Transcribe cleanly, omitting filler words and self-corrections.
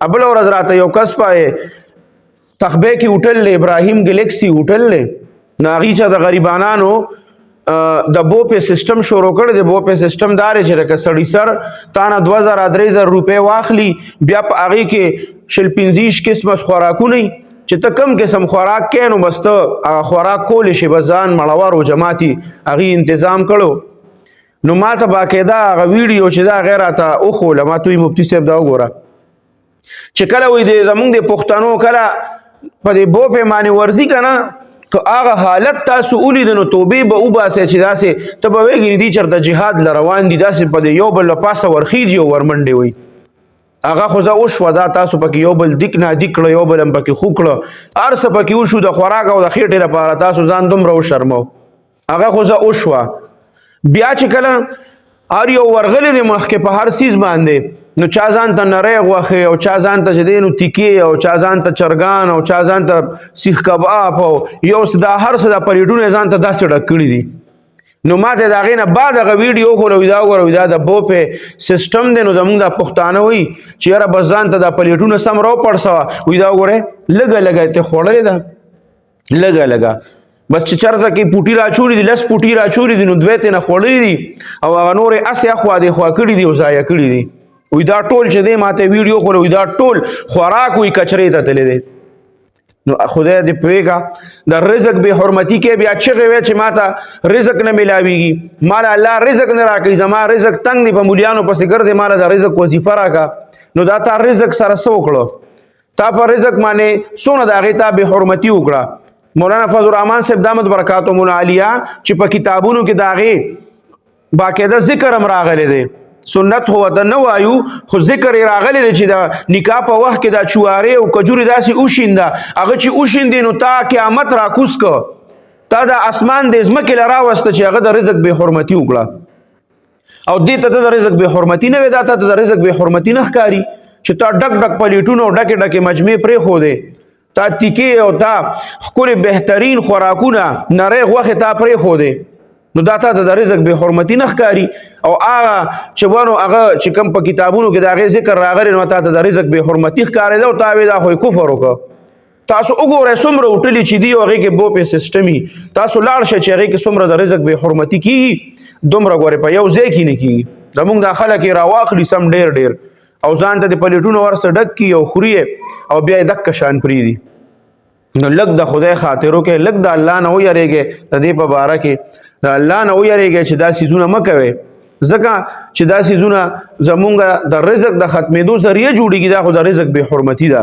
ابل ورځ راته یو کس پای تخبه کې هوټل له ابراهیم ګلیکسي هوټل له ناغي چې د غریبانانو د بو په سیستم شروع کړ، د بو په سیستم دار چې لکه سړی سر تانه 2000 3000 روپے واخلي، بیا په هغه کې شل پنځیش قسمه خوراکونه، چې ته کم قسم خوراک کې نو بس ته هغه خوراک کول شي، بزان مړور او جماعتي هغه انتظام کړو. نو ما ته باقاعده هغه ویډیو چې دا غیر راته اوخوله، ما توی مفتی صاحب دا وګوره چې کله وې د زمونږ د پښتنو کله په دې بو په معنی ورزي کنه، که هغه حالت تاسو ولید نو توبې به وباسئ چې داسې ته به ویګنې دي چېرته جهاد له روان دي، داسې په دې یو بل له پاسه ورخیږي او ورمنډې وي. هغه خو زه وشوه، دا تاسو پکې یو بل دیک نه دیک کړو، یو بل هم پکې خو کړو، هر څه پکې وشو. د خوراک او د خېټې لپاره تاسو ځان دومره وشرمو، هغه خو زه وشوه. بیا چې کله هر یو ورغلی دی مخکې په هر څیز باندې، نو چا ځان ته نری غوښې او چا ځان ته چې دی نو تیکې او چا ځان ته چرګان او چا ځان ته سیخ کباب او یو څه دا هر څه دا پلیټونه ځان ته داسې ډک کړي دي. نو ما ته د هغې نه بعد هغه ویډیو وښوله، دا وګوره، دا د بوپې سیستم دی. نو زمونږ دا پښتانه وایي چې یاره بس ځان ته دا پلیټونه سم راوپړسوه. وایي دا وګوره، لږه لږه یې ته خوړلې ده، لږه لږه بس چې چرته کې پوټي راچولي دي، لس پوټي راچولي دي، نو دوه تې نه خوړلي دي او هغه نورې هسې اخوا دې خوا کړي دي او ضایع کړي دي. وایي دا ټول چې دی، ما ته ویډیو ښوله، وایي دا ټول خوراک وایي کچرې ته تللی دی. نو خدای دې پوهېږه، د رزق بې حرمتي کې بیا چغې وې چې ما ته رزق نه میلاویږي، مال الله رزق نه راکوي، زما رزق تنګ دی، په مولیانو پسې ګرځې، ماله د رزق وظیفه راکړه. نو دا تا رزق سره څه وکړو؟ تا په رزق باندې څونه د هغې تا بې حرمتي وکړه؟ مولانا فضل الرحمن صاحب دامت برکاتهم العالیه چې په کتابونو کې د هغې باقاعده ذکر هم راغلی دی، سنت هو ته نه وایو خو ذکر یې راغلی دی چې د نکاح په وخت کې دا چوارې او کجورې داسې وشینده، هغه چې وشیندې نو تا قیامت راکوز که، تا د اسمان د ځمکې له راوسته چې هغه د رزق بې حرمتي وکړه. او دې ته د رزق بې حرمتي نه وي، دا ته د رزق بې حرمتي نه ښکاري چې تا ډک ډک پلیټونه او ډکې ډکې مجمع پرېښودې، تا تیکې او تا ښکلې بهترین خوراکونه نری غوښې تا پرېښودې، نو دا تا ته د رزق بې حرمتي نه ښکاري؟ او هغه چې ونو هغه چې کوم په کتابونو کې د هغې ذکر راغلی، نو تا ته د رزق بې حرمتي ښکارېده او تا وې دا خو یې کفر وکړ. تاسو وګورئ څومره هوټلې چې دي او هغې کې بوپې سیسټمي، تاسو لاړ شئ چې هغې کې څومره د رزق بې حرمتي کېږي، دومره ګورئ په یو ځای کې نه کېږي. زمونږ دا خلک یې راواخلي سم ډېر ډېر او ځان ته د پلیټونو ورسره ډک کړي او خوري او بیا یې دک شان پرېږدي. نو لږ د خدای خاطر وکړئ، لږ د الله نه ویرېږئ، د دې په باره کې د الله نه ویرېږئ چې دا څیزونه مه کوئ، ځکه چې دا څیزونه زمونږ د رزق د ختمېدو ذریعه جوړېږي. دا خو د رزق بې حرمتي ده.